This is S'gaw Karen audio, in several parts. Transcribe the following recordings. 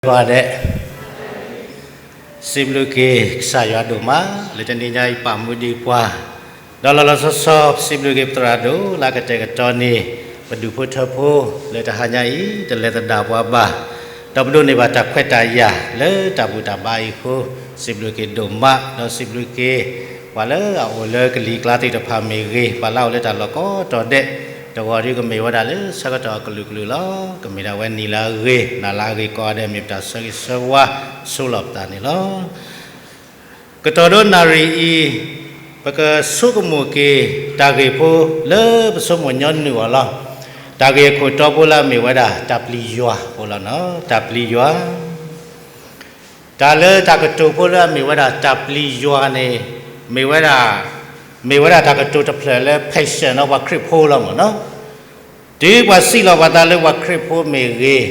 ကိးဂၤဒဲး, စံးဘျုးက့ၤကစၢ်ယွၤဒိၣ်မး လၢတနံၤညါအံၤပာ်မူဒံးပှၤ, ဒီးလီၤလီၤဆီဆီ စံးဘျုးက့ၤပသရၣ်ဒိၣ်လၢအကတဲာ်ကတီၤန့ၢ် ပဒူၣ်ဖိထၢဖိ လၢတဟါညါအံၤ တလဲၤသဒၣ်ပှၤဘၣ်, ဒီးပဒိးန့ၢ်ဘၣ်တၢ်ခွဲးတၢ်ယာ်လၢတၢ်ဘူၣ်တၢ်ဘါအံၤအဃိ, စံးဘျုးက့ၤဒိၣ်မး ဒီးစံးဘျုးက့ၤ ပှၤလၢအအိၣ်လၢကလံၤကျါသ့ၣ်တဖၣ်မ့ၢ်ဂ့ၤ, ပှၤလၢအအိၣ်လၢတၢ်လီၢ်ကိးတီၤဒဲး, တဂီၤဒီးကမ့ၢ်ဝဲဒၣ်လၢဆၢကတီၢ်အကလုာ်ကလုာ်လီၤ. ကမ့ၢ်ဒၣ်ဝဲနံၤလၢအဂ့ၤ နၤလၢအဂ့ၤကိးဂၤဒဲး မ့ၢ်ပတၢ်ဆၢဂ့ၤဆၢဝါဆိလီၤပသးန့ၣ်လီၤ. ကတီၢ်ဒိနၣ်ရံၣ်အံၤ ပကဆိကမိၣ်က့ၤ တၢ်ဂ့ၢ်ဖိလၢပဆိကမိၣ်ညီနုၢ်အီၤလီၤ. တၢ်ဂ့ၢ်အခိၣ်တီဖိလၢအမ့ၢ်ဝဲဒၣ် တၢ်ပျံၤယွၤဖိလီၤနီၤ, တၢ်ပျံၤယွၤ တၢ်လၢတၢ်ကတိၤဖိလၢအမ့ၢ်ဝဲဒၣ်တၢ်ပျံၤယွၤန့ၣ် မ့ၢ်ဝဲဒၣ်, မ့ၢ်ဝဲဒၣ်တၢ်ကတိၤတဖျၢၣ်လၢ passion ဒီးပှၤခရံာ်ဖိလီၤမ့ၢ်နီၤ. တုၤပှၤစံးလီၤပသးလၢပှၤခရံာ်ဖိမ့ၢ်ဂ့ၤ,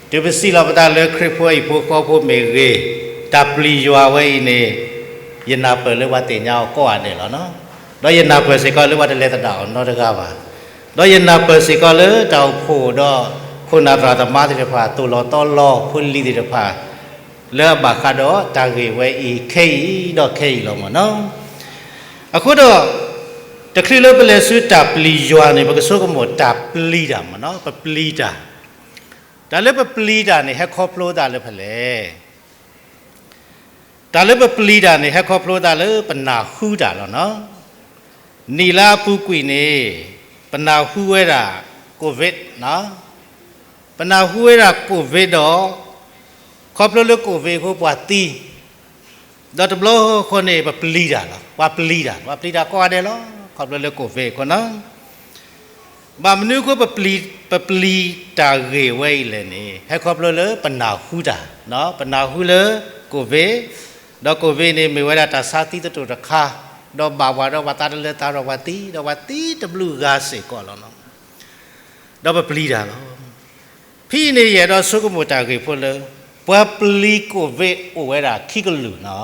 တုၤပစံးလီၤပသးလၢခရံာ်ဖိအဟံၣ်ဖိဃီဖိမ့ၢ်ဂ့ၤ, တၢ်ပျံၤယွၤဝဲအံၤန့ၣ် ယနၢ်ပၢၢ်လၢပှၤသ့ၣ်ညါအီၤကိးဂၤဒဲးလီၤနီၤ. ဒီးယနၢ်ပၢၢ်စ့ၢ်ကီးလၢပှၤတလဲၤသဒၣ်အီၤနီတဂၤဘၣ်. ဒီးယနၢ်ပၢၢ်စ့ၢ်ကီးလၢတၢ်အိၣ်ဖှိၣ်ဒီး ခိၣ်နၢ်သရၣ်သမါသ့ၣ်တဖၣ် သိၣ်လီၤသီလီၤဖိလံၤသ့ၣ်တဖၣ် လၢအဘၣ်ဃးဒီးတၢ်ဂ့ၢ်ဝဲအံၤခဲအံၤဒီးခဲအံၤလီၤမ့ၢ်နီၤ. အဃိဒီး တချုးလၢပလဲၤဆူတၢ်ပျံၤယွၤန့ၣ် ပကဆိကမိၣ်တၢ်ပျံၤတၢ်မ့ၢ်နီၤ, ပပျံၤတၢ်. တၢ်လၢပပျံၤတၢ်န့ၣ် ဟဲခီဖျိသးလၢဖဲလဲၣ်. တၢ်လၢပပျံၤတၢ်န့ၣ် ဟဲခီဖျိသးလၢပနၢ်ဟူတၢ်လီၤနီၤ. နံၣ်လၢအပူၤကွံာ်န့ၣ် ပနၢ်ဟူဝဲဒၣ် COVID နီၤ. ပနၢ်ဟူဝဲဒၣ် COVID ဒီး ခီဖျိလၢ COVID အဃိပှၤသံ, ဒီးတဘျီဃီန့ၣ် ပပျံၤတၢ်လီၤ, ပှၤပျံၤတၢ်, ပှၤပျံၤတၢ်ကိးဂၤဒဲးလီၤ, ခီဖျိလၢ COVID အဃိနီၤ. ဘၣ်မနုၤအဃိ ပပျံၤတၢ်ဂ့ၢ်ဝဲအံၤလဲၣ်န့ၣ် ဟဲခီဖျိလၢပနၢ်ဟူတၢ်, ပနၢ်ဟူလၢ COVID, ဒီး COVID န့ၣ် မ့ၢ်ဝဲဒၣ်တၢ်ဆါသံသတြိာ်တခါ, ဒီးဘၣ်ပှၤဒီးပှၤသးတလၢသးဒီးပှၤသံ, ဒီးပှၤသံတဘျုးဂၤစ့ၢ်ကီးလီၤနီၤ. ဒီးပပျံၤတၢ်လီၤ. ဖဲအံၤန့ၣ် ယအဲၣ်ဒိးဆိကမိၣ်တၢ်ဂ့ၢ်ဖိလၢ ပှၤပျံၤ COVID အိၣ်ဝဲဒၣ်ခံကလုာ်နီၤ.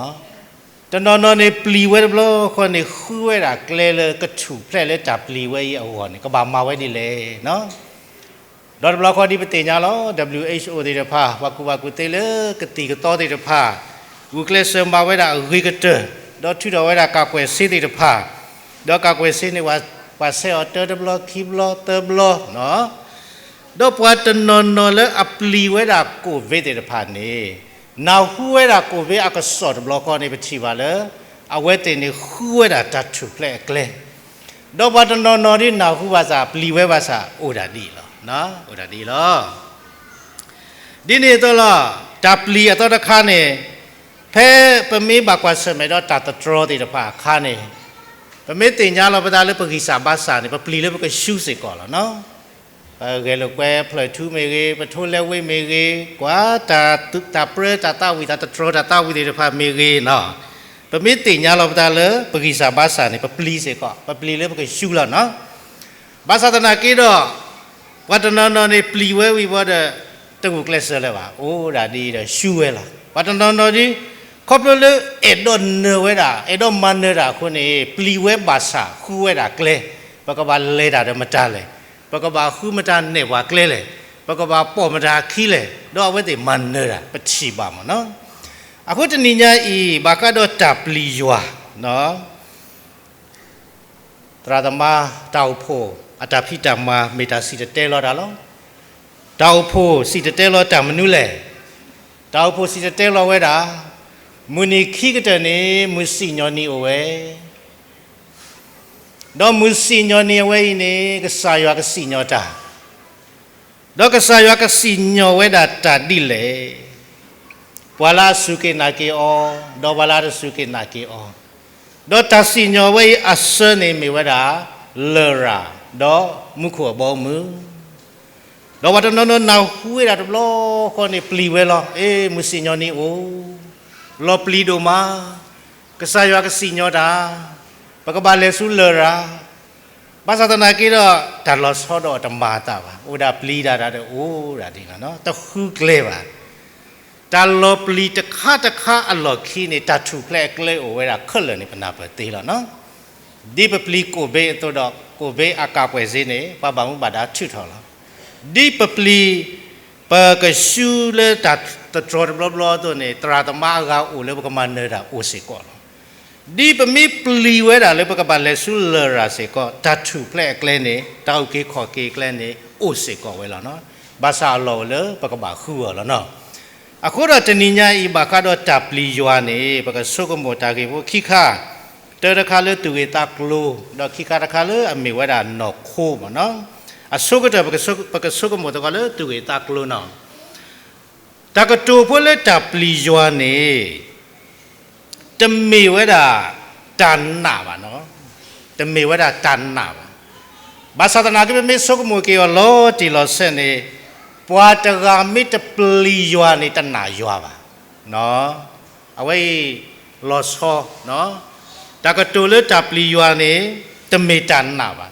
တနီၤနီၤန့ၣ် ပျံၤဝဲတဘျီဃီန့ၣ် ဃုဝဲဒၣ်ကျဲလၢကထူၣ်ဖျဲးလၢတၢ်ပျံၤဝဲအံၤအဂီၢ်န့ၣ် ကဘၣ်မၤဝဲဒ်လဲၣ်နီၤ. ဒီးတဘျီဃီဒ်ပသ့ၣ်ညါလီၤ WHO သ့ၣ်တဖၣ် ပှၤကူၣ်ဘၣ်ကူၣ်သ့လၢကသံၣ်ကသီသ့ၣ်တဖၣ် ဂုာ်ကျဲးစၢးမၤဝဲဒၣ်အဂ့ၤကတၢၢ်, ဒီးထုးထီၣ်ဝဲဒၣ်ကၣ်ကွဲၢ်စ့သ့ၣ်တဖၣ်, ဒီးကၣ်ကွဲၢ်စ့န့ၣ် ပှၤဆဲးအီၤတၢတဘျီ ခံဘျီ သၢဘျီနီၤ. ဒီးပှၤတနီၤနီၤလၢအပျံၤဝဲဒၣ် COVID သ့ၣ်တဖၣ်န့ၣ် နၢ်ဟူဝဲဒၣ် COVID အကစီၣ်တဘျီဃီန့ၣ် ပထံၣ်ဘၣ်လၢ အဝဲသ့ၣ်န့ၣ်ဃုဝဲဒၣ်တၢ်ထူၣ်ဖျဲးအကျဲ, ဒီးပှၤတနီၤနီၤဒ်နၢ်ဟူဘၣ်ဆၣ် ပျံၤဝဲဘၣ်ဆၣ် အိၣ်ဒၣ်ဒ်အံၤလီၤ, အိၣ်ဒၣ်ဒ်အံၤလီၤ. ဒ်န့ၣ်အသိးလီၤ, တၢ်ပျံၤအသီတခါန့ၣ် ဖဲပမ့ၢ်ဘၣ်ကွၢ်ဆၢၣ်မဲာ်ဒီးတၢ်သတြီသ့ၣ်တဖၣ်အခါန့ၣ် ပမ့ၢ်သ့ၣ်ညါလီၤပသးလၢပဂံၢ်စၢ်ဘါစၢ်န့ၣ် ပပျံၤလၢပကဆူစ့ၢ်ကီးလီၤနီၤ. ပဂဲၤလိာ်ကွဲဖျၢၣ်ထူမ့ၢ်ဂ့ၤ, ပထိလဲဝ့မ့ၢ်ဂ့ၤ, ကွၢ်တၢ်ပၢတၢ်သးဝံၣ် တၢ်သတြီတၢ်သးဝံၣ်သ့ၣ်တဖၣ်မ့ၢ်ဂ့ၤနီၤ, ပမ့ၢ်သ့ၣ်ညါလီၤပသးလၢပဂံၢ်စၢ်ဘါစၢ်န့ၣ် ပပျံၤစ့ၢ်ကီး, ပပျံၤလၢပကဆူလီၤနီၤ. ဘၣ်ဆၣ်သနာ်က့ဒီး ပှၤတနီၤနီၤန့ၣ် ပျံၤဝဲဝံၤဘီဒီး တဂုာ်ကျဲးစၢးလၢၤဘၣ်, အိၣ်ဒၣ်ဒ်အံၤဒီးဆူဝဲလီၤ. ပှၤတနီၤနီၤဒ် ခီဖျိလၢအဲၣ်ဒိးနၢၤဝဲဒၣ် အဲၣ်ဒိးမၤနၢၤတၢ်အဃိန့ၣ် ပျံၤဝဲဘၣ်ဆၣ်ဃုဝဲဒၣ်ကျဲ, ပကဘၣ်လဲၤတၢ်ဒီးမတၤလဲၣ်, ပကဘၣ်ဃုမတၤနဲၣ်ပှၤကျဲလဲၣ်, ပကဘၣ်ပိာ်မတၤအခံလဲၣ်, ဒီးအဝဲသ့ၣ်မၤနၢၤတၢ် ပထံၣ်ဘၣ်မ့ၢ်နီၤ. အဃိတနံၤညါအံၤ ဘၣ်ဃးဒီးတၢ်ပျံၤယွၤ သရၣ်သမါ တၢ်အိၣ်ဖှိၣ်အတၢ်ဖံးတၢ်မၤ မ့ၢ်တၢ်စံၣ်တဲၤတဲလီၤတၢ်လီၤ. တၢ်အိၣ်ဖှိၣ်စံၣ်တဲၤတဲလီၤတၢ်မနုၤလဲၣ်. တၢ်အိၣ်ဖှိၣ်စံၣ်တဲၤတဲလီၤဝဲဒၣ် မုၢ်နံၤခံကတၢၢ်န့ၣ် မုၢ်စံၣ်ညီၣ်နံၤအိၣ်ဝဲ, ဒီးမုၢ်စံၣ်ညီၣ်နံၤအဝဲအံၤန့ၣ် ကစၢ်ယွၤကစံၣ်ညီၣ်တၢ် ဒီးကစၢ်ယွၤကစံၣ်ညီၣ်ဝဲဒၣ်တၢ်ဒ်လဲၣ်. ပှၤလၢအစူၢ်က့ၤနာ်က့ၤအီၤ, ဒီးပှၤလၢအတစူၢ်က့ၤနာ်က့ၤအီၤ, ဒီးတၢ်စံၣ်ညီၣ်ဝဲအံၤအဆၢန့ၣ်မ့ၢ်ဝဲဒၣ် လရာ်, ဒီးမူခိၣ်အဘီအမုၢ်, ဒီးပှၤတနီၤနီၤနၢ်ဟူဝဲဒၣ်တဘျီဃီန့ၣ် ပျံၤဝဲလီၤ. အ့ မုၢ်စံၣ်ညီၣ်နံၤအိၣ်, လီၤပျံၤဒိၣ်မး, ကစၢ်ယွၤကစံၣ်ညီၣ်တၢ်, ပကဘၣ်လဲၤဆူလရာ်, ဘၣ်ဆၣ်သနာ်က့ဒီး တၢ်လီၤဆီဒီးတမၤအသးဘၣ်, အိၣ်ဒၣ်ပျံၤဒၣ်တၢ်ဒီးအိၣ်ဒၣ်ဒ်န့ၣ်လီၤ, တဃုကျဲဘၣ်. တၢ်လီၤပျံၤတခါတခါအလီၢ်ခံန့ၣ် တၢ်ထူၣ်ဖျဲးအကျဲအိၣ်ဝဲဒၣ်ခဲလၢာ်န့ၣ် ပနၢ်ပၢၢ်သ့လီၤနီၤ. ဒ်ပပျံၤကိၣ်ဘ့အသိးဒီး ကိၣ်ဘ့အကၣ်ကွဲၢ်စ့န့ၣ် ပှၤဘၣ်မူဘၣ်ဒါထုးထီၣ်လီၤ. ဒ်ပပျံၤ ပကဆူလၢတၢ်သတြီၤတဘျီဘျီအသိးန့ၣ် သရၣ်သမါအဂၤအိၣ်လၢပကမၤနၢၤတၢ်အိၣ်စ့ၢ်ကီးလီၤ. ဒ်ပမ့ၢ်ပျံၤဝဲဒၣ်လၢပကဘၣ်လဲၤဆူလရာ်စ့ၢ်ကီး တၢ်ထူၣ်ဖျဲးအကျဲန့ၣ် တၢ်အုၣ်က့ၤခီၣ်က့ၤအကျဲန့ၣ် အိၣ်စ့ၢ်ကီးဝဲလီၤ. ဘၣ်ဆၣ်အလီၢ်အိၣ်လၢပကဘၣ်ဃုအီၤလီၤနီၤ. အဃိဒီးတနံၤညါအံၤဘၣ်ဃးဒီးတၢ်ပျံၤယွၤန့ၣ် ပကဆိကမိၣ်တၢ်ဂ့ၢ်ဖိခံခါ, တၢတခါလၢသူၣ်ဂ့ၤသးကျိၤ, ဒီးခံခါတခါလၢအမ့ၢ်ဝဲဒၣ်နီၢ်ခိမ့ၢ်နီၤ. အဆိကတၢၢ် ပကဆိကမိၣ်သကိးလၢသူၣ်ဂ့ၤသးကျိၤနီၤ. တၢ်ကတိၤဖိလၢတၢ်ပျံၤယွၤန့ၣ် တမ့ၢ်ဝဲဒၣ်တၢ်နာ်ဘၣ်နီၤ, တမ့ၢ်ဝဲဒၣ်တၢ်နာ်ဘၣ်. ဘၣ်ဆၣ်သနာ်က့ ပမ့ၢ်ဆိကမိၣ်က့ၤအီၤလီၤတံၢ်လီၤဆဲးန့ၣ်, ပှၤတဂၤမ့ၢ်တပျံၤယွၤန့ၣ် တနာ်ယွၤဘၣ်. အဝဲအံၤလီၤဆီ, တၢ်ကတိၤလၢတၢ်ပျံၤယွၤန့ၣ် တမ့ၢ်တၢ်နာ်ဘၣ်.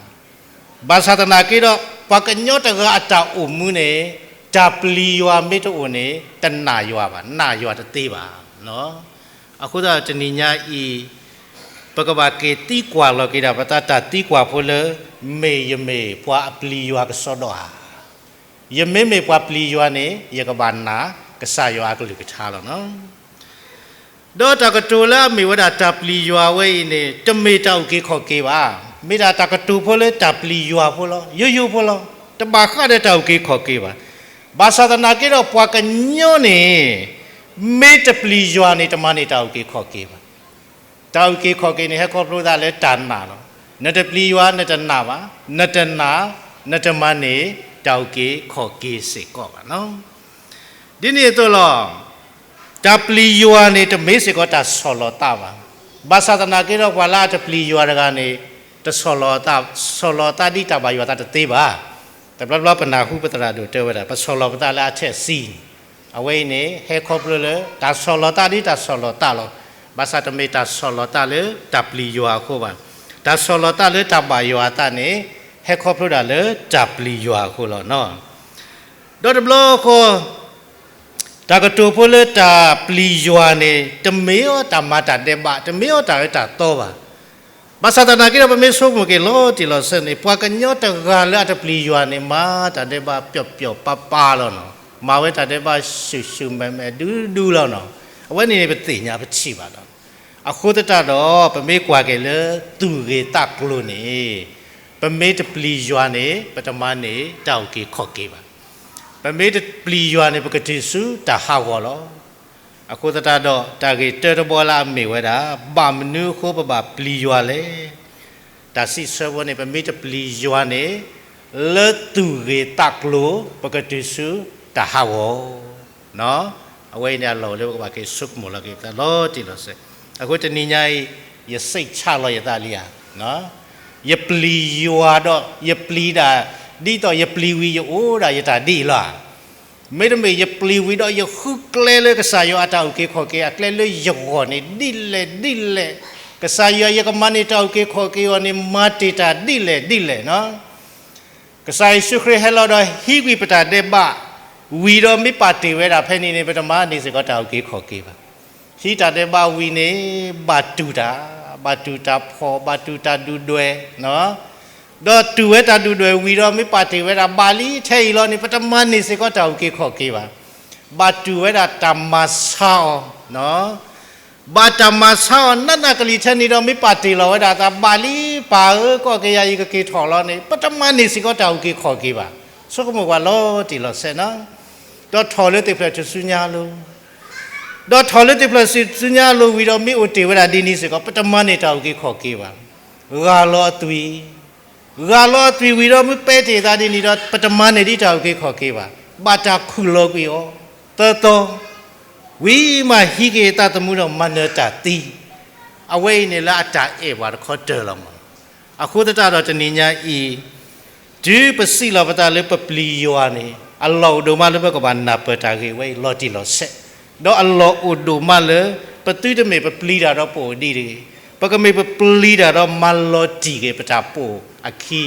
ဘၣ်ဆၣ်သနာ်က့ဒီး ပှၤကညီတဂၤအတၢ်အိၣ်မူန့ၣ် တၢ်ပျံၤယွၤမ့ၢ်တအိၣ်န့ၣ် တနာ်ယွၤဘၣ်, နာ်ယွၤတသ့ဘၣ်. အဃိသတးတနံၤညါအံၤ ပကဘၣ်က့ၤသံကွၢ်လီၤက့ၤဒၣ် ပသးတၢ်သံကွၢ်ဖိလၢ မ့ၢ်ယမ့ၢ်ပှၤအပျံၤယွၤကစီဒီဧါ. ယမ့မ့ၢ်ပှၤပျံၤယွၤန့ၣ် ယကဘၣ်နာ်ကစၢ်ယွၤအကလုၢ်ကထါလီၤနီၤ. ဒီးတၢ်ကတိၤလၢအမ့ၢ်ဝဲဒၣ်တၢ်ပျံၤယွၤဝဲအံၤန့ၣ် တမ့ၢ်တၢ်အုၣ်က့ၤခီၣ်က့ၤဘၣ်. မ့ၢ်ဒၣ်တၢ်ကတိၤဖိလၢတၢ်ပျံၤယွၤဖိလီၤ. ယိယိဖိလီၤ. တဘၣ်ဃးဒီးတၢ်အုၣ်က့ၤခီၣ်က့ၤဘၣ်. ဘၣ်ဆၣ်သနာ်က့ဒီး ပှၤကညီန့ၣ် မ့ၢ်တပျံၤယွၤန့ၣ် တမၤန့ၢ်တၢ်အုၣ်က့ၤခီၣ်က့ၤဘၣ်. တၢ်အုၣ်က့ၤခီၣ်က့ၤန့ၣ် ဟဲခီဖျိသးလၢတၢ်နာ်လီၤ. နတပျံၤယွၤ နတနာ်ဘၣ်, နတနာ် နတမၤန့ၢ်တၢ်အုၣ်က့ၤခီၣ်က့ၤစ့ၢ်ကီးဘၣ်နီၤ. ဒ်န့ၣ်အသိးလီၤ. တၢ်ပျံၤယွၤန့ၣ် တမ့ၢ်စ့ၢ်ကီးတၢ်ဆီၣ်လီၤသးဘၣ်. ဘၣ်ဆၣ်သနာ်က့ဒီး ပှၤလၢအတပျံၤယွၤတဂၤန့ၣ် တဆီၣ်လီၤသး, ဆီၣ်လီၤသးဒ်တၢ်ဘၣ်ယွၤသးတသ့ဘၣ်. တဘျီဘျီပနၢ်ဟူပသရၣ်ဒိၣ်တဲဝဲဒၣ် ပဆီၣ်လီၤပသးလၢအထဲးစံန့ၣ်, အဝဲအံၤန့ၣ် ဟဲခီဖျိလၢ တၢ်ဆီၣ်လီၤသးဒ်တၢ်ဆီၣ်လီၤသးလီၤ. ဘၣ်ဆၣ်တမ့ၢ်တၢ်ဆီၣ်လီၤသးလၢတၢ်ပျံၤယွၤအဃိဘၣ်. တၢ်ဆီၣ်လီၤသးလၢတၢ်ဘၣ်ယွၤအသးန့ၣ် ဟဲခီဖျိဒၣ်လၢတၢ်ပျံၤယွၤအဃိလီၤနီၤ. ဒီးတဘျီဃီ တၢ်ကတိၤဖိလၢတၢ်ပျံၤယွၤန့ၣ် တမ့ၢ်အီၤတၢ်မၤတၢ်ဒဲးဘး, တမ့ၢ်အီၤတၢ်အၢတၢ်သီဘၣ်. ဘၣ်ဆၣ်သနာ်က့ဒီး ပမ့ၢ်ဆိကမိၣ်က့ၤလီၤတံၢ်လီၤဆဲးန့ၣ် ပှၤကညီတဂၤလၢအတပျံၤယွၤန့ၣ် မၤတၢ်ဒဲးဘးပျီၣ်ပျီၣ်ပၤပၤလီၤနီၤ. မၤဝဲတၢ်ဒဲးဘးဆူၣ်ဆူၣ်မဲာ်မဲာ်ဒူဒူလီၤနီၤ. အဝဲန့ၣ်န့ၣ် ပသ့ၣ်ညါပထံၣ်ဘၣ်လီၤ. အဃိသတးဒီး ပမ့ၢ်ကွၢ်က့ၤလၢသူၣ်ဂ့ၤသးကျိၤန့ၣ် ပမ့ၢ်တပျံၤယွၤန့ၣ် ပတမၤန့ၢ်တၢ်အုၣ်က့ၤခီၣ်က့ၤဘၣ်. ပမ့ၢ်တပျံၤယွၤန့ၣ် ပကတုၤဆူတၢ်ဟးဂီၤလီၤ. အဃိသတးဒီး တၢ်ဂ့ၢ်တၢတဘီလၢအမ့ၢ်ဝဲဒၣ် ဘၣ်မနုၤအဃိပဘၣ်ပျံၤယွၤလဲၣ်. တၢ်စံးဆၢဖိန့ၣ် ပမ့ၢ်တပျံၤယွၤန့ၣ် လၢသူၣ်ဂ့ၤသးကျိၤ ပကတုၤဆူတၢ်ဟးဂီၤ အဝဲအံၤန့ၣ်အလီၢ်အိၣ်လၢပကဘၣ်က့ၤဆိကမိၣ်လီၤက့ၤပသးလီၤတံၢ်လီၤဆဲး. အဃိတနံၤညါအံၤ ယစိတ်ချလီၤယသးလံဧါ. ယပျံၤယွၤဒီး ယပျံၤဒၣ် ဒ်သိးယပျံၤဝံၤယအိၣ်ဒၣ်ယတၢ်ဒ်အံၤလီၤဧါ. မ့တမ့ၢ် ယပျံၤဝံၤဒီးယဃုကျဲလၢကစၢ်ယွၤအတၢ်အုၣ်က့ၤခီၣ်က့ၤအကျဲလၢယဂီၢ်န့ၣ် ဒ်လဲၣ်ဒ်လဲၣ်, ကစၢ်ယွၤ ယကမၤန့ၢ်တၢ်အုၣ်က့ၤခီၣ်က့ၤအီၤန့ၣ် မၤတ့ၢ်တၢ်ဒ်လဲၣ်ဒ်လဲၣ်နီၤ. ကစၢ်ယ့ၣ်ၡူးခရံာ်ဟဲလီၤဒီးဟံးကွံာ်ပတၢ်ဒဲးဘး ဝံၤဒီးမ့ၢ်ပာ်တ့ၢ်ဝဲဒၣ်ဖဲန့ၣ်န့ၣ် ပတမၤန့ၢ်စ့ၢ်ကီးတၢ်အုၣ်က့ၤခီၣ်က့ၤဘၣ်. ဟံးတၢ်ဒဲးဘးဝံၤန့ၣ် ဘၣ်တူၢ်တၢ်, ဘၣ်တူၢ်တၢ်ဖှီၣ်, ဘၣ်တူၢ်တၢ်ဒုၣ်ဒွဲၣ်, ဒီးတူၢ်ဝဲတၢ်ဒုၣ်ဒွဲၣ်ဝံၤဒီး မ့ၢ်ပာ်တ့ၢ်ဝဲဒၣ်ဘၣ်လံထဲအံၤလီၤန့ၣ် ပတမၤန့ၢ်စ့ၢ်ကီးတၢ်အုၣ်က့ၤခီၣ်က့ၤဘၣ်. ဘၣ်တူၢ်ဝဲဒၣ်တၢ်မၤဆါအီၤ, ဘၣ်တၢ်မၤဆါအီၤနးနးကလံၤထဲန့ၣ်ဒီး မ့ၢ်ပာ်တ့ၢ်လီၤဝဲဒၣ်အသး ဘၣ်လံပၢ်ဧၢ ကီၢ်က့ၤယၤ ယကက့ၤထီၣ်လီၤန့ၣ် ပတမၤန့ၢ်စ့ၢ်ကီးတၢ်အုၣ်က့ၤခီၣ်က့ၤဘၣ်. ဆိကမိၣ်ကွၢ်လီၤတံၢ်လီၤဆဲးနီၤ. ဒီးထီၣ်လၢသ့ၣ်ဖျၢၣ်ထူၣ်စုညါအလိၤ, ဒီးထီၣ်လၢသ့ၣ်ဖျၢၣ်စုညါအလိၤဝံၤဒီး မ့ၢ်အိၣ်တ့ၢ်ဝဲဒၣ်ဒ်န့ၣ်စ့ၢ်ကီး ပတမၤန့ၢ်တၢ်အုၣ်က့ၤခီၣ်က့ၤဘၣ်. ဂၢ်လီၤအသွံၣ်, ဂၢ်လီၤအသွံၣ်ဝံၤဒီး မ့ၢ်ပဲတ့ၢ်အသးဒ်န့ၣ်ဒီး ပတမၤန့ၢ်ဒံးတၢ်အုၣ်က့ၤခီၣ်က့ၤဘၣ်. ဘၣ်တၢ်ခုၣ်လီၤကွံာ်အီၤ, သၢသီ, ဝံၤမးဟံးက့ၤအသးသမူဒီးမၤနၢၤတၢ်သံ, အဝဲအံၤန့ၣ်လၢအတၢ်အဲၣ်ပှၤတခီတၢၢ်လီၤမး. အဃိသတးဒီးတနံၤညါအံၤ တုၤပစံးလီၤပသးလၢပပျံၤယွၤန့ၣ် အလီၢ်အိၣ်ဒိၣ်မးလၢပကဘၣ်နၢ်ပၢၢ်တၢ်ဂ့ၢ်ဝဲအံၤလီၤတံၢ်လီၤဆဲး, ဒီးအလီၢ်အိၣ်ဒိၣ်မးလၢ ပသုတမ့ၢ်ပပျံၤတၢ်ဒီးပအိၣ်ဒံးတဂ့ၤ, ပကမ့ၢ်ပပျံၤတၢ်ဒီးမၤလီၤတံၢ်က့ၤပတၢ်ပိာ်အခံ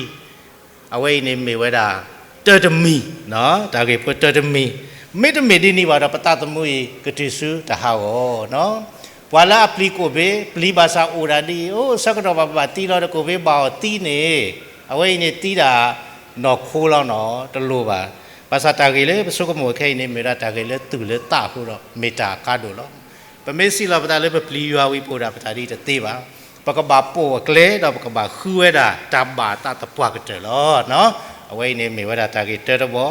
အဝဲအံၤန့ၣ်မ့ၢ်ဝဲဒၣ် တၢတမံၤ, တၢ်ဂ့ၢ်ဖိတၢတမံၤ, မ့တမ့ၢ်ဒ်န့ၣ်ဘၣ်ဒီး ပသးသမူအံၤ ကတုၤဆူတၢ်ဟးဂီၤနီၤ. ပှၤလၢအပျံၤကိၣ်ဘ့ ပျံၤဘၣ်ဆၣ်အိၣ်ဒၣ်ဒ်အံၤ, အိၣ်ဆၢကတီၢ်ဘၣ်ဘၣ်သံလီၤဒီး ကိၣ်ဘ့ဘၣ်အီၤသံန့ၣ်, အဝဲအံၤန့ၣ်သံဒၣ်နီၢ်ခိလီၤနီၤ, တလိၣ်ဘၣ်. ဘၣ်ဆၣ်တၢ်ဂ့ၢ်လၢပဆိကမိၣ်ခဲအံၤန့ၣ် မ့ၢ်ဝဲဒၣ်တၢ်ဂ့ၢ်လၢသူၣ်လၢသးအဃိဒီး မ့ၢ်တၢ်အကါဒိၣ်လီၤ. ပမ့ၢ်စံးလီၤပသးလၢပပျံၤယွၤဝံၤ ပအိၣ်ဒၣ်ပတၢ်ဒ်တသ့ဘၣ်. ပကဘၣ်ပိာ်အကျဲဒီးပကဘၣ်ဃုဝဲဒၣ်တၢ်ဘၣ်အသးသပှၢ်ကတၢၢ်လီၤ. အဝဲအံၤန့ၣ်မ့ၢ်ဝဲဒၣ်တၢ်ဂ့ၢ်တၢတဘီ,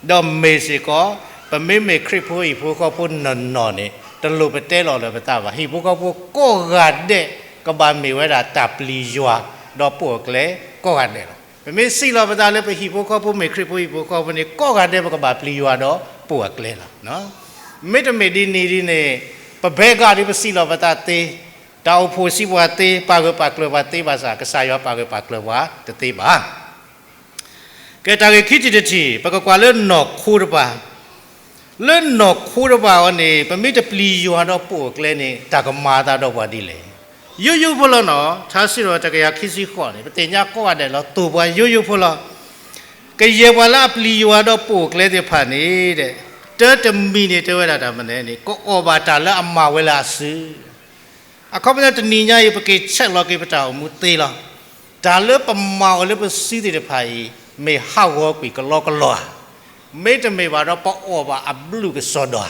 ဒီးမ့ၢ်စ့ၢ်ကီး ပမ့မ့ၢ်ခရံာ်ဖိဟံၣ်ဖိဃီဖိနီၢ်နီၢ်န့ၣ် တလိၣ်ပတဲလီၤလၢပသးဘၣ်. ဟံၣ်ဖိဃီဖိကိးဂၤဒဲး ကဘၣ်မ့ၢ်ဝဲဒၣ်တၢ်ပျံၤယွၤ ဒီးပိာ်အကျဲကိးဂၤဒဲးလီၤ. ပမ့ၢ်စံးလီၤပသးလၢပဟံၣ်ဖိဃီဖိ မ့ၢ်ခရံာ်ဖိဟံၣ်ဖိဃီဖိန့ၣ် ကိးဂၤဒဲးပကဘၣ်ပျံၤယွၤဒီးပိာ်အကျဲလီၤ. မ့တမ့ၢ်ဒ်န့ၣ်ဒ်န့ၣ် ပဘဲဂၤဒ်ပစံးလီၤပသးသ့, တၢ်အိၣ်ဖှိၣ်စံးပှၤသ့, ပာ်ဂၢၢ်ပာ်ကျၢၤပှၤသ့ဘၣ်ဆၣ် ကစၢ်ယွၤပာ်ဂၢၢ်ပာ်ကျၢၤပှၤတသ့ဘၣ်. ကဲတၢ်ဂ့ၢ်ခံထံၣ်တထံၣ် ပကကွၢ်လၢနီၢ်ခိတပၤ, လၢနီၢ်ခိတပၤအီၤန့ၣ် ပမ့ၢ်တပျံၤယွၤဒီးပိာ်အကျဲန့ၣ် တၢ်ကမၤအသးဒီးပှၤဒ်လဲၣ်. ယိယိဖိလီၤနီၤ, ထါစံးထီၣ်တကယၤခံဆံဃိးန့ၣ် ပသ့ၣ်ညါကိးဂၤဒဲးလီၤ သိၣ်ပှၤယိယိဖိလီၤ. ကယဲၢ်ပှၤလၢအပျံၤယွၤဒီးပိာ်အကျဲသ့ၣ်တဖၣ်န့ၣ် တၢ်တမံၤန့ၣ်တဲဝဲဒၣ်တၢ်မနုၤန့ၣ် ကအီၣ်ဘၣ်တၢ်လၢအမၤဝဲလၢအစု အခီပညီတနံၤညါအံၤ ပက့ၤဆဲးလီၤက့ၤပတၢ်အိၣ်မူသ့လီၤ. တၢ်လၢပမၤအီၤလၢပစုသ့ၣ်တဖၣ်အံၤ မ့ၢ်ဟးဂီၤကွံာ်ကလီကလီဧါ, မ့တမ့ၢ်ဘၣ်ဒီးပအီၣ်ဘၣ်အဘျုးကစီဒီဧါ.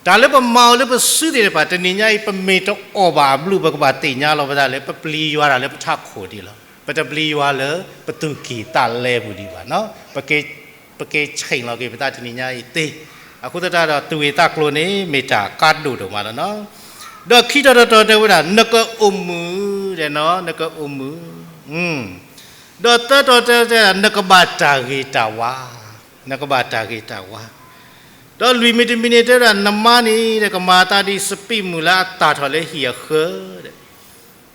တၢ်လၢပမၤအီၤလၢပစုသ့ၣ်တဖၣ် တနံၤညါအံၤ ပမ့ၢ်တအီၣ်ဘၣ်အဘျုး ပကဘၣ်သ့ၣ်ညါလီၤပသးလၢ ပပျံၤယွၤတၢ်လၢပထးခိၣ်ဒံးလီၤ. ပတပျံၤယွၤလၢပသူၣ်ကံၢ်သးလဲပူၤဒံးဘၣ်. ပက့ၤဆဲးလီၤက့ၤပသးတနံၤညါအံၤသ့. အဃိသတးဒီး သူၣ်ဂ့ၤသးကျိၤန့ၣ် မ့ၢ်တၢ်ကါဒိၣ်ဒိၣ်မးလီၤနီၤ. ဒီးခံတီၤတတီၤတဲဝဲဒၣ် နကအိၣ်မုာ်, နကအိၣ်မုာ်, ဒီးသၢတီၤတဲဝဲဒၣ် နကဘၣ်တၢ်ဂ့ၤတၢ်ဝါ, နကဘၣ်တၢ်ဂ့ၤတၢ်ဝါ. ဒီးလွံၢ်မံၤတမံၤန့ၣ်တဲဝဲဒၣ် နမါန့ၣ် ကမၤအသးဒ်စပံးမုၢ်လၢအသၣ်ထီၣ်လၢဟံၣ်အဃၢၤ,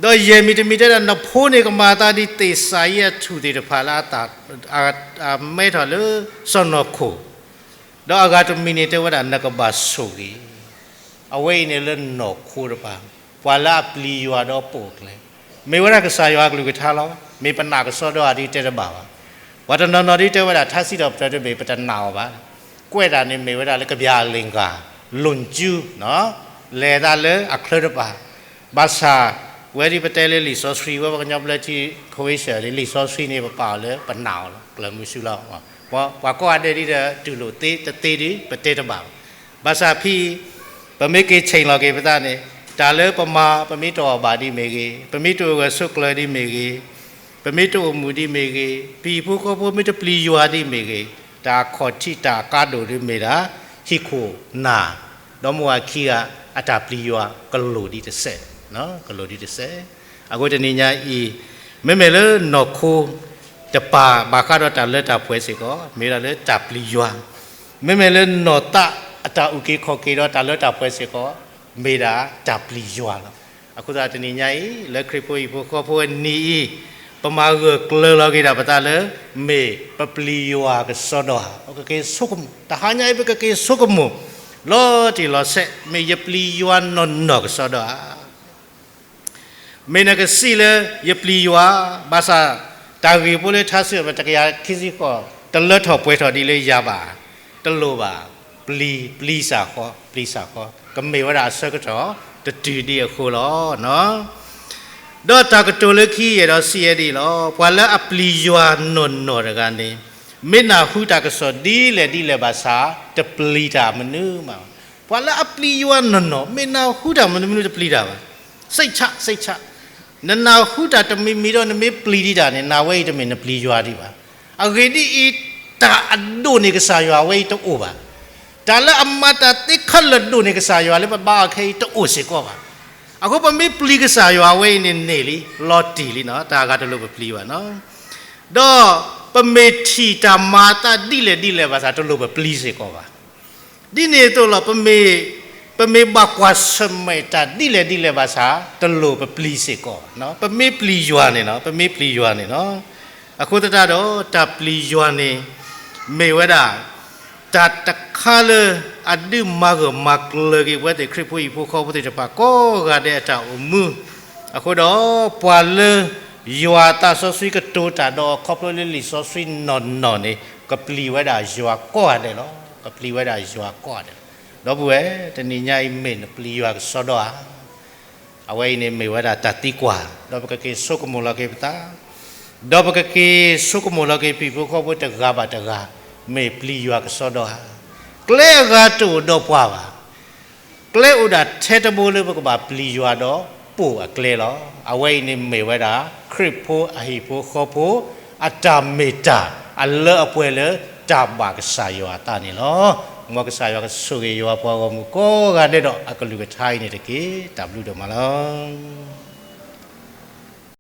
ဒီးယဲၢ်မံၤတမံၤတဲဒၣ် နဖိန့ၣ်ကမၤအသးဒ်သ့ၣ်စၤယံအထူၣ်သ့ၣ်တဖၣ်လၢအသၣ်, အမဲထီၣ်လၢစီၢ်နီၤခိၣ်, ဒီးအဂၤတမံၤန့ၣ်တဲဝဲဒၣ် နကဘၣ်ဆိၣ်ဂ့ၤ. အဝဲအံၤန့ၣ်လၢနီၢ်ခိတပၤ, ပှၤလၢအပျံၤယွၤဒီးပိာ်အကျဲ, မ့ၢ်ဝဲဒၣ်ကစၢ်ယွၤအကလုၢ်ကထါလီၤ. မ့ၢ်ပနာ်ကစီဒီဧါဒ်တဲတဘၣ်ဘၣ်. ပှၤတနီၤနီၤဒ်တဲဝဲဒၣ် ထါစံးထီၣ်ပတြၢၤတဘ့ၣ် ပတနာ်အီၤဘၣ်. ကွဲးတၢ်န့ၣ်မ့ၢ်ဝဲဒၣ်လၢကဘျၤအလ့ၣ်ဂၤ, လိၣ်ကၠူ, လဲၤသးလၢအချၢတပၤ, ဘၣ်ဆၣ် ဝဲဒ်ပတဲလၢလံာ်စီဆှံ ဝဲပှၤကညီဘျၢထံခိဝ့ၡၢၣ်န့ၣ် လံာ်စီဆှံန့ၣ် ပပာ်အီၤလၢပနာ်အီၤလီၤ ကျၢၤမုဆူလီၤ. ပှၤကိးဂၤဒဲးဒ်ဒီး တူၢ်လိာ်သ့တသ့ဒ် ပတဲတဘၣ်ဘၣ်. ဘၣ်ဆၣ်ဖဲအံၤ ပမ့ၢ်က့ၤဆဲးလီၤက့ၤပသးန့ၣ် တၢ်လၢပမၤ ပမ့ၢ်တအီၣ်ဘၣ်ဒ်မ့ၢ်ဂ့ၤ, ပမ့ၢ်တအိၣ်ဂၢၢ်ဆိးကျၢၤဒ်မ့ၢ်ဂ့ၤ, ပမ့ၢ်တအိၣ်မုာ်ဒ်မ့ၢ်ဂ့ၤ, ပဟံၣ်ဖိဃီဖိမ့ၢ်တပျံၤယွၤဒ်မ့ၢ်ဂ့ၤ, တၢ်ခီၣ်ထံးတၢ်ကါဒိၣ်ဒ်မ့ၢ်ဒၣ် ဟံၣ်ခိၣ်နၢ်, ဒီမါဝၤခံဂၤ အတၢ်ပျံၤယွၤကလိၣ်ဒ်တစဲး, ကလိၣ်ဒ်တစဲး. အဃိတနံၤညါအံၤ မ့မ့ၢ်လၢနီၢ်ခိတပၤ ဘၣ်ဃးဒီးတၢ်လၢတၢ်ပှဲၤစ့ၢ်ကီး မ့ၢ်ဝဲဒၣ်လၢတၢ်ပျံၤယွၤ, မ့မ့ၢ်လၢနီၢ်သးအတၢ်အုၣ်က့ၤခီၣ်က့ၤဒီးတၢ်လၢတၢ်ပှဲၤစ့ၢ်ကီး မ့ၢ်ဒၣ်တၢ်ပျံၤယွၤလီၤ. အဃိသတးတနံၤညါအံၤ လၢခရံာ်ဖိဟံၣ်ဖိဃီဖိအနံၤအံၤ ပမၤဂၢၢ်ကျၢၤလီၤက့ၤဒၣ်ပသးလၢ မ့ၢ်ပပျံၤယွၤကစီဒီဧါ, ပကက့ၤဆိကမိၣ်, တဟါညါအံၤ ပကက့ၤဆိကမိၣ် လီၤတံၢ်လီၤဆဲး မ့ၢ်ယပျံၤယွၤနီၢ်နီၢ်ကစီဒီဧါ. မ့ၢ်နကစံးလၢ ယပျံၤယွၤ, ဘၣ်ဆၣ် တၢ်ဂ့ၢ်ဖိလၢထါစံးထီၣ်ပတြၢၤတကယၤခံဆံဃိး တလၢထီၣ်ပှဲၤထီၣ်ဒ်လၢယၤဘၣ်, တလိၣ်ဘၣ်, ပျံၤ, ပျံၤစ့ၢ်ကီး, ပျံၤစ့ၢ်ကီး, ကမ့ၢ်ဝဲဒၣ်အဆၢကတီၢ်တတုၤဒံးအဃိလီၤ. ဒီးတၢ်ကတိၤလၢခံယဲၢ်ဒီးစံးယဲၢ်ဒ်အံၤလီၤ. ပှၤလၢအပျံၤယွၤနီၢ်နီၢ်တဂၤန့ၣ် မ့ၢ်နၢ်ဟူတၢ်ကစီၣ်ဒ်လဲၣ်ဒ်လဲၣ်ဘၣ်ဆၣ် တပျံၤတၢ်မနုၤမး. ပှၤလၢအပျံၤယွၤနီၢ်နီၢ် မ့ၢ်နၢ်ဟူတၢ်မနုၤမနုၤတပျံၤတၢ်ဘၣ်. စိတ်ချ, စိတ်ချ, နနၢ်ဟူတၢ်တမံၤမံၤဒီး နမ့ၢ်ပျံၤဒံးတၢ်န့ၣ် နၤဝဲအံၤတမ့ၢ်နပျံၤယွၤဒံးဘၣ်. အဂ့ၢ်ဒ်အံၤ, တၢ်အဒိၣ်န့ၢ်ကစၢ်ယွၤဝဲအံၤတအိၣ်ဘၣ်. တၢ်လၢအမၤတၢ်သ့ခဲလၢာ်ဒိၣ်န့ၢ်ကစၢ်ယွၤလၢပဘါအီၤခဲအံၤတအိၣ်စ့ၢ်ကီးဘၣ်. အဃိပမ့ၢ်ပျံၤကစၢ်ယွၤဝဲအံၤန့ၣ်န့ၢ်လံ, လီၤတံၢ်လံနီၤ, တၢ်အဂၤတလိၣ်ပပျံၤဘၣ်နီၤ. ဒီးပမ့ၢ်ထံၣ်တၢ်မၤအသးဒ်လဲၣ်ဒ်လဲၣ်ဘၣ်ဆၣ် တလိၣ်ပပျံၤစ့ၢ်ကီးဘၣ်. ဒ်န့ၣ်အသိးလီၤ, ပမ့ၢ်, ပမ့ၢ်ဘၣ်ကွၢ်ဆၢၣ်မဲာ်တၢ်ဒ်လဲၣ်ဒ်လဲၣ်ဘၣ်ဆၣ် တလိၣ်ပပျံၤစ့ၢ်ကီးဘၣ်. ပမ့ၢ်ပျံၤယွၤန့ၣ်နီၤ, ပမ့ၢ်ပျံၤယွၤန့ၣ်နီၤ. အဃိသတးဒီး တၢ်ပျံၤယွၤန့ၣ် မ့ၢ်ဝဲဒၣ် တၢ်တခါလၢ အဒုးမၤဂၢၢ်မၤကျၢၤက့ၤပဝဲသ့ၣ်ခရံာ်ဖိဟံၣ်ဖိဃီဖိသ့ၣ်တဖၣ်ကိးဂၤဒဲးအတၢ်အိၣ်မူ, အဃိဒီး ပှၤလၢ ယွၤအသးစီဆှံကတိၤတၢ်ဒီး ခီဖျိလၢလံာ်စီဆှံနီၢ်နီၢ်န့ၣ် ကပျံၤဝဲဒၣ်ယွၤကိးဂၤဒဲးလီၤ. ကပျံၤဝဲဒၣ်ယွၤကိးဂၤဒဲးလီၤ. ဒီပုၢ်ဝဲၢ်, တနံၤညါအံၤ မ့ၢ်နပျံၤယွၤကစီဒီဧါ. အဝဲအံၤန့ၣ်မ့ၢ်ဝဲဒၣ်တၢ်သံကွၢ်, ဒီးပကက့ၤဆိကမိၣ်လီၤက့ၤပသး, ဒီးပကက့ၤဆိကမိၣ်လီၤက့ၤပဟံၣ်ဖိဃီဖိတဂၤဘၣ်တဂၤ, မ့ၢ်ပျံၤယွၤကစီဒီဧါ. ကျဲအဂၤတအိၣ်ဒီးပှၤဘၣ်. ကျဲအိၣ်ဒၣ်ထဲတဘိလၢပကဘၣ်ပျံၤယွၤဒီးပိာ်အကျဲလီၤ. အဝဲအံၤန့ၣ်မ့ၢ်ဝဲဒၣ် ခရံာ်ဖိအဟံၣ်ဖိဃီဖိ အတၢ်မ့ၢ်တၢ်အလၢအပှဲၤလၢတၢ်ဘၣ်ကစၢ်ယွၤအသးန့ၣ်လီၤ. မ်ကစၢ်ယွၤကဆိၣ်ဂ့ၤယွၤပှၤဂီၢ်မုၢ်ကိးဂၤဒဲးဒီးအကလုၢ်ကထါအံၤန့ၣ်တက့ၢ်. တၢ်ဘျုးဒိၣ်မးလီၤ.